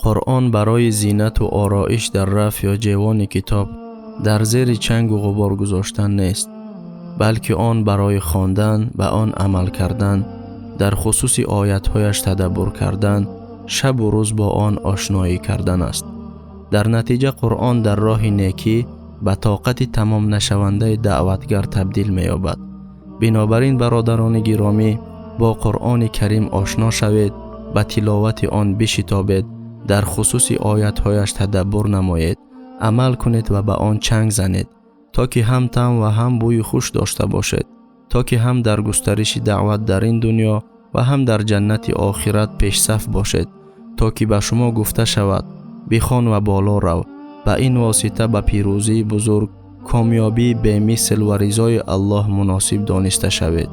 Қуръон барои зинату ороиш дар раф ё ҷевони китоб дар зери чангу ғубор гузоштан нест, балки он барои хондан, ба он амал кардан, дар хусуси оятҳояш тадаббур кардан, шабу рӯз бо он ошноӣ кардан аст. Дар натиҷа Қуръон дар роҳи некӣ ба тоқати тамомнашавандаи даъватгар табдил меёбад. Бинобар ин, бародарони гиромӣ, бо Қуръони Карим ошно шавед, ба тиловати он бишитобед, дар хусуси оятҳояш тадаббур намоед, амал кунед ва ба он чанг занед, то ки ҳам таъм ва ҳам бӯи хуш дошта бошед, то ки ҳам дар густариши даъват дар ин дунё ва ҳам дар ҷаннати охират пешсаф бошед, то ки ба шумо гуфта шавад: бихон ва боло рав. Ба ин восита ба пирӯзии бузург, комёбии бемисл ва ризои Аллоҳ муносиб дониста шавед.